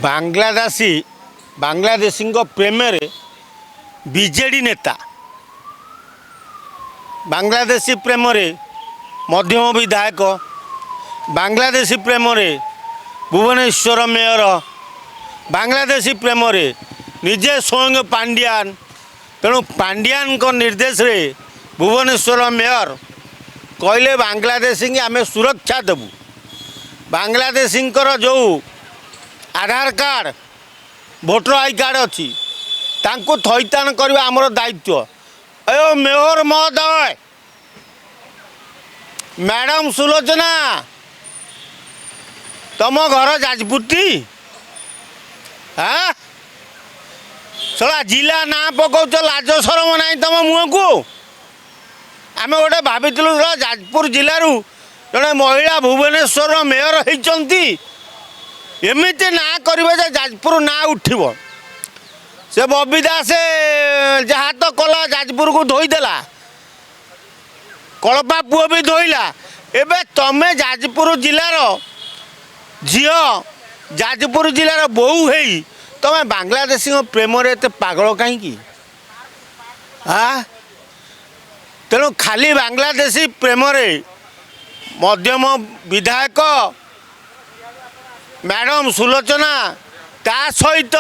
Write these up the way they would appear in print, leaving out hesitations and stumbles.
ବାଂଲାଦେଶୀ ବାଂଲାଦେଶୀଙ୍କ ପ୍ରେମରେ ବିଜେଡ଼ି ନେତା, ବାଂଲାଦେଶୀ ପ୍ରେମରେ ମଧ୍ୟମ ବିଧାୟକ, ବାଂଲାଦେଶୀ ପ୍ରେମରେ ଭୁବନେଶ୍ୱର ମେୟର, ବାଂଲାଦେଶୀ ପ୍ରେମରେ ନିଜେ ସ୍ୱୟଂ ପାଣ୍ଡିଆନ। ତେଣୁ ପାଣ୍ଡିଆନଙ୍କ ନିର୍ଦ୍ଦେଶରେ ଭୁବନେଶ୍ୱର ମେୟର କହିଲେ, ବାଂଲାଦେଶୀଙ୍କୁ ଆମେ ସୁରକ୍ଷା ଦେବୁ। ବାଂଲାଦେଶୀଙ୍କର ଯେଉଁ ଆଧାର କାର୍ଡ଼, ଭୋଟର I card ଅଛି, ତାଙ୍କୁ ଥଇଥାନ କରିବା ଆମର ଦାୟିତ୍ୱ। ଏ ମେୟର ମହୋଦୟ, ମ୍ୟାଡ଼ାମ ସୁଲୋଚନା, ତମ ଘର ଯାଜପୁରଟି? ହାଁ, ଶଳା ଜିଲ୍ଲା ନାଁ ପକାଉଛ, ଲାଜ ସରମ ନାହିଁ ତମ ମୁହଁକୁ? ଆମେ ଗୋଟେ ଭାବିଥିଲୁ, ଶଳା ଯାଜପୁର ଜିଲ୍ଲାରୁ ଜଣେ ମହିଳା ଭୁବନେଶ୍ୱର ମେୟର ହେଇଛନ୍ତି, ଏମିତି ନାଁ କରିବେ ଯେ ଯାଜପୁର ନାଁ ଉଠିବ। ସେ ବବି ଦାସ ଯାହା ତ କଲା, ଯାଜପୁରକୁ ଧୋଇଦେଲା, କଳପା ପୁଅ ବି ଧୋଇଲା। ଏବେ ତମେ ଯାଜପୁର ଜିଲ୍ଲାର ଝିଅ, ଯାଜପୁର ଜିଲ୍ଲାର ବୋହୂ ହେଇ ତମେ ବାଂଲାଦେଶୀଙ୍କ ପ୍ରେମରେ ଏତେ ପାଗଳ କାହିଁକି? ଆ ତେଣୁ ଖାଲି ବାଂଲାଦେଶୀ ପ୍ରେମରେ ମଧ୍ୟମ ବିଧାୟକ ମ୍ୟାଡ଼ାମ ସୁଲୋଚନା, ତା ସହିତ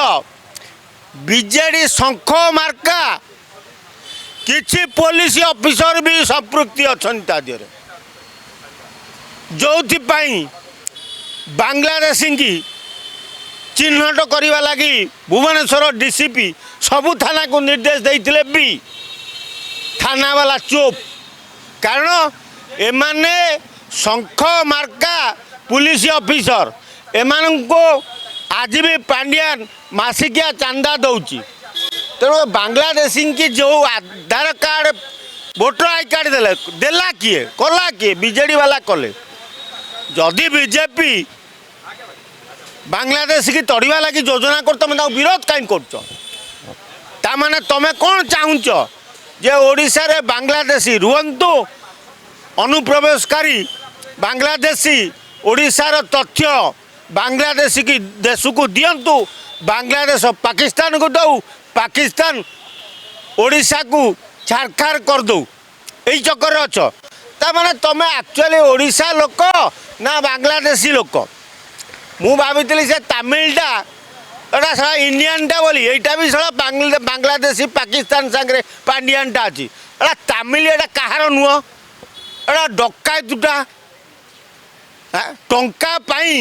ବିଜେଡ଼ି ଶଙ୍ଖ ମାର୍କା କିଛି ପୋଲିସ ଅଫିସର ବି ସମ୍ପୃକ୍ତି ଅଛନ୍ତି ତା ଦେହରେ, ଯେଉଁଥିପାଇଁ ବାଂଲାଦେଶୀଙ୍କି ଚିହ୍ନଟ କରିବା ଲାଗି ଭୁବନେଶ୍ୱର ଡିସିପି ସବୁ ଥାନାକୁ ନିର୍ଦ୍ଦେଶ ଦେଇଥିଲେ ବି ଥାନାବାଲା ଚୁପ୍। କାରଣ ଏମାନେ ଶଙ୍ଖ ମାର୍କା ପୁଲିସ ଅଫିସର, ଏମାନଙ୍କୁ ଆଜି ବି ପାଣ୍ଡିଆନ ମାସିକିଆ ଚାନ୍ଦା ଦେଉଛି। ତେଣୁ ବାଂଲାଦେଶୀଙ୍କି ଯେଉଁ ଆଧାର କାର୍ଡ଼, ଭୋଟର I card ଦେଲେ, ଦେଲା କିଏ, କଲା କିଏ? ବିଜେଡ଼ି ବାଲା କଲେ। ଯଦି ବିଜେପି ବାଂଲାଦେଶୀକି ତଡ଼ିବା ଲାଗି ଯୋଜନା କରୁ, ତମେ ତାକୁ ବିରୋଧ କାହିଁ କରୁଛ? ତାମାନେ ତମେ କ'ଣ ଚାହୁଁଛ ଯେ ଓଡ଼ିଶାରେ ବାଂଲାଦେଶୀ ରୁହନ୍ତୁ, ଅନୁପ୍ରବେଶକାରୀ ବାଂଲାଦେଶୀ ଓଡ଼ିଶାର ତଥ୍ୟ ବାଂଲାଦେଶୀକି ଦେଶକୁ ଦିଅନ୍ତୁ, ବାଂଲାଦେଶ ପାକିସ୍ତାନକୁ ଦେଉ, ପାକିସ୍ତାନ ଓଡ଼ିଶାକୁ ଛାରଖାର କରିଦେଉ, ଏଇ ଚକ୍କରରେ ଅଛ? ତାମାନେ ତମେ ଆକ୍ଚୁଆଲି ଓଡ଼ିଶା ଲୋକ ନା ବାଂଲାଦେଶୀ ଲୋକ? ମୁଁ ଭାବିଥିଲି ସେ ତାମିଲଟା ଏଟା ଶଳା ଇଣ୍ଡିଆନଟା ବୋଲି, ଏଇଟା ବି ଶଳା ବାଂଲାଦେଶୀ ପାକିସ୍ତାନ ସାଙ୍ଗରେ ପାଣ୍ଡିଆନଟା ଅଛି। ଏଟା ତାମିଲ, ଏଟା କାହାର ନୁହଁ, ଏଟା ଡକାୟତଟା। ଟଙ୍କା ପାଇଁ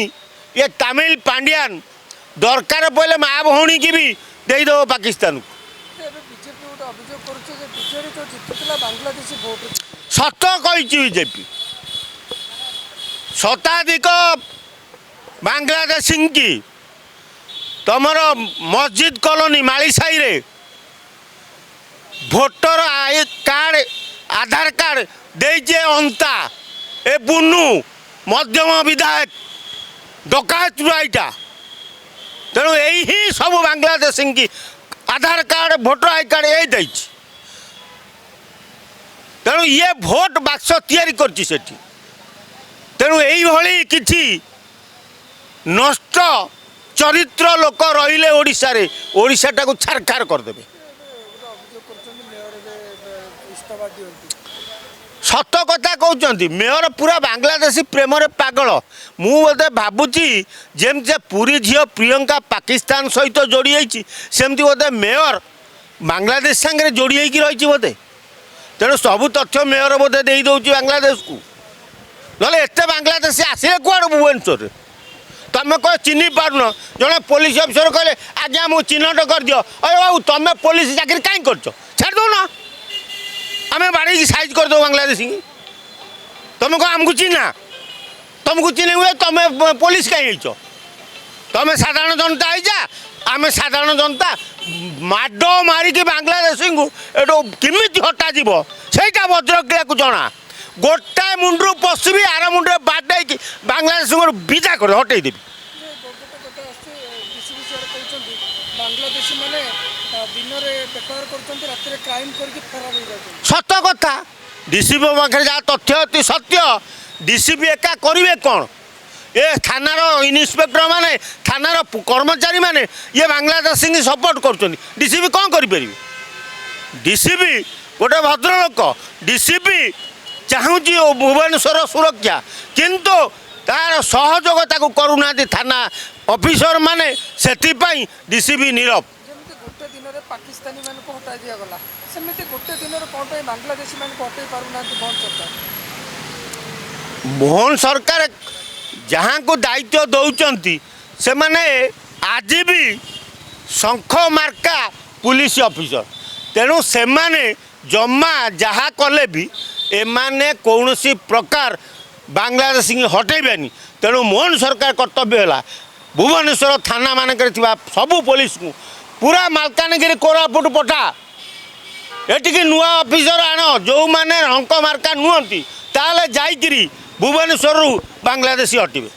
ଇଏ ତାମିଲ ପାଣ୍ଡିଆନ ଦରକାର ପଡ଼ିଲେ ମା ଭଉଣୀକି ବି ଦେଇଦେବ ପାକିସ୍ତାନକୁ। ଏବେ ବିଜେପି ଗୋଟେ ଅଭିଯୋଗ କରୁଛି ଯେ ବିଜେଡି ଯେଉଁ ଜିତୁଥିଲା, ବାଂଲାଦେଶୀ ଭୋଟ। ସତ କହିଛି ବିଜେପି। ଶତାଧିକ ବାଂଲାଦେଶୀଙ୍କି ତମର ମସଜିଦ କଲୋନୀ ମାଳିସାହିରେ voter I card, Aadhaar card ଦେଇଛି ଏ ଅନ୍ତା, ଏ ବୁନୁ ମଧ୍ୟମ ବିଧାୟକ ଡକାୟତ ଏଇଟା। ତେଣୁ ଏଇ ହିଁ ସବୁ ବାଂଲାଦେଶୀଙ୍କି ଆଧାର କାର୍ଡ଼, ଭୋଟର I card ଏଇ ଦେଇଛି। ତେଣୁ ଇଏ ଭୋଟ ବାକ୍ସ ତିଆରି କରିଛି ସେଠି। ତେଣୁ ଏଇଭଳି କିଛି ନଷ୍ଟ ଚରିତ୍ର ଲୋକ ରହିଲେ ଓଡ଼ିଶାରେ ଓଡ଼ିଶାଟାକୁ ଛାରଖାର କରିଦେବେ। ଗୋଟେ ଅଭିଯୋଗ କରୁଛନ୍ତି, ମେୟର ଏବେ ଇସ୍ତଫା ଦିଅନ୍ତୁ। ସତ କଥା କହୁଛନ୍ତି। ମେୟର ପୁରା ବାଂଲାଦେଶୀ ପ୍ରେମରେ ପାଗଳ। ମୁଁ ବୋଧେ ଭାବୁଛି, ଯେମିତି ସେ ପୁରୀ ଝିଅ ପ୍ରିୟଙ୍କା ପାକିସ୍ତାନ ସହିତ ଯୋଡ଼ି ହେଇଛି, ସେମିତି ବୋଧେ ମେୟର ବାଂଲାଦେଶ ସାଙ୍ଗରେ ଯୋଡ଼ି ହେଇକି ରହିଛି ବୋଧେ। ତେଣୁ ସବୁ ତଥ୍ୟ ମେୟର ବୋଧେ ଦେଇଦେଉଛି ବାଂଲାଦେଶକୁ। ନହେଲେ ଏତେ ବାଂଲାଦେଶୀ ଆସିଲେ କୁଆଡ଼ୁ ଭୁବନେଶ୍ୱରରେ? ତମେ କହ, ଚିହ୍ନି ପାରୁନ। ଜଣେ ପୋଲିସ ଅଫିସର କହିଲେ, ଆଜ୍ଞା ମୁଁ ଚିହ୍ନଟ କରିଦିଅ। ଅରେ ବାବୁ, ତମେ ପୋଲିସ ଚାକିରି କାହିଁ କରୁଛ? ଛାଡ଼ି ଦେଉନ, ଆମେ ବାଡ଼େଇକି ସାଇଜ୍ କରିଦେବୁ ବାଂଲାଦେଶୀକି। ତମେ କଣ ଆମକୁ ଚିହ୍ନା? ତମକୁ ଚିହ୍ନି ହୁଏ? ତମେ ପୋଲିସ କାହିଁ ହେଇଛ? ତମେ ସାଧାରଣ ଜନତା ହେଇଯା, ଆମେ ସାଧାରଣ ଜନତା। ମାଡ଼ ମାରିକି ବାଂଲାଦେଶୀଙ୍କୁ ଏଠୁ କେମିତି ହଟାଯିବ, ସେଇଟା ବଜ୍ରକ୍ରିୟାକୁ ଜଣା। ଗୋଟାଏ ମୁଣ୍ଡରୁ ପଶିବି, ଆର ମୁଣ୍ଡରେ ବାଡ଼େଇକି ବାଂଲାଦେଶୀଙ୍କୁ ବିଦା କରି ହଟେଇ ଦେବି। ଯେ ଗୋଟେ କଥା ଆସୁଛି, ଡିସିପି ସାର୍ କହୁଛନ୍ତି ବାଂଲାଦେଶୀ ମାନେ ଦିନରେ ବେପାର କରୁଛନ୍ତି, ରାତିରେ କ୍ରାଇମ୍ କରିକି ଫେରାର ହେଇଯାଉଛନ୍ତି। ସତ କଥା। ଡିସିପି ପାଖରେ ଯାହା ତଥ୍ୟ ଅଛି ସତ୍ୟ। ଡିସିପି ଏକା କରିବେ କ'ଣ? ଏ ଥାନାର ଇନ୍ସପେକ୍ଟର ମାନେ, ଥାନାର କର୍ମଚାରୀମାନେ ଇଏ ବାଂଲାଦେଶୀଙ୍କୁ ସପୋର୍ଟ କରୁଛନ୍ତି। ଡିସିପି କ'ଣ କରିପାରିବେ? ଡିସିପି ଗୋଟେ ଭଦ୍ରଲୋକ। ଡିସିପି ଚାହୁଁଛି ଓ ଭୁବନେଶ୍ୱର ସୁରକ୍ଷା, କିନ୍ତୁ ତାର ସହଯୋଗ ତାକୁ କରୁନାହାନ୍ତି ଥାନା ଅଫିସର ମାନେ। ସେଥିପାଇଁ ଡିସିପି ନୀରବ। ଯେମିତି ଗୋଟେ ଦିନରେ ପାକିସ୍ତାନୀ ମାନଙ୍କୁ ହଟାଇ ଦିଆଗଲା, ସେମିତି ଗୋଟେ ଦିନରେ କ'ଣ ପାଇଁ ବାଂଲାଦେଶୀ ମାନଙ୍କୁ ହଟେଇ ପାରୁନାହାନ୍ତି ମୋହନ ସରକାର? ମୋହନ ସରକାର ଯାହାଙ୍କୁ ଦାୟିତ୍ୱ ଦେଉଛନ୍ତି, ସେମାନେ ଆଜି ବି ଶଙ୍ଖ ମାର୍କା ପୁଲିସ ଅଫିସର। ତେଣୁ ସେମାନେ ଜମା ଯାହା କଲେ ବି ଏମାନେ କୌଣସି ପ୍ରକାର ବାଂଲାଦେଶୀକି ହଟେଇବେନି। ତେଣୁ ମୋହନ ସରକାର କର୍ତ୍ତବ୍ୟ ହେଲା ଭୁବନେଶ୍ୱର ଥାନାମାନଙ୍କରେ ଥିବା ସବୁ ପୋଲିସକୁ ପୁରା ମାଲକାନଗିରି, କୋରାପୁଟ ପଠା। ଏଠିକି ନୂଆ ଅଫିସର ଆଣ, ଯେଉଁମାନେ ଶଙ୍ଖ ମାର୍କା ନୁହନ୍ତି। ତାହେଲେ ଯାଇକିରି ଭୁବନେଶ୍ୱରରୁ ବାଂଲାଦେଶୀ ହଟିବେ।